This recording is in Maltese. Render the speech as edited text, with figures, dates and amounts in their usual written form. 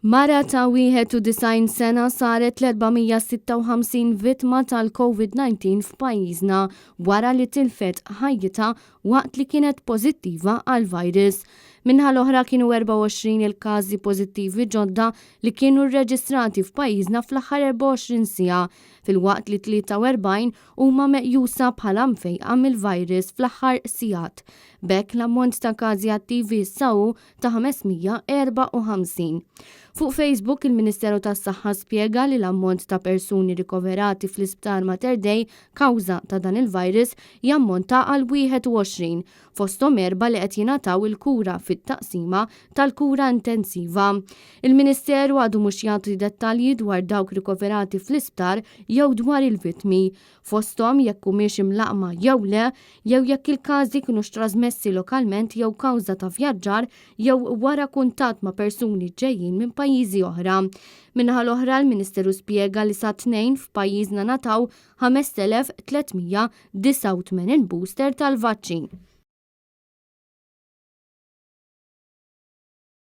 Mara ta' 91 sena saret l-456 vittma tal-COVID-19 f'pajjiżna wara li tilfet ħajjitha waqt li kienet pożittiva għall-virus. Min-naħa l-oħra kienu 24 il-każi pożittivi ġodda li kienu rreġistrati f'pajjiżna fl-aħħar 24 siegħa, filwaqt li 43 huma meqjusa bħala mfejqa mill-virus fl-aħħar sigħat. B'hekk l-ammont ta' każi attivi issa hu ta' 554. Fuq Facebook, il-Ministeru tas-Saħħa spjega li l-ammont ta' persuni rikoverati fl-Isptar Mater Dei kawża ta' dan il-virus jammonta għal 21, fosthom erbgħa li qed jingħataw il-kura fit-taqsima tal-kura intensiva. Il-Ministeru għadu mhux jagħti dettalji dwar dawk rikoverati fl-isptar jew dwar il-vittmi. fosthom jekk humiex imlaqqma jew le, jew jekk il-każi kinux trażmessi lokalment jew kawża ta' vjaġġar jew wara kuntatt ma' persuni ġejjin minn pajjiżi oħra. Min-naħa l-oħra, l-Ministeru spjega li sat-Tnejn f'pajjiżna ngħataw 5,389 booster tal-vaċċin.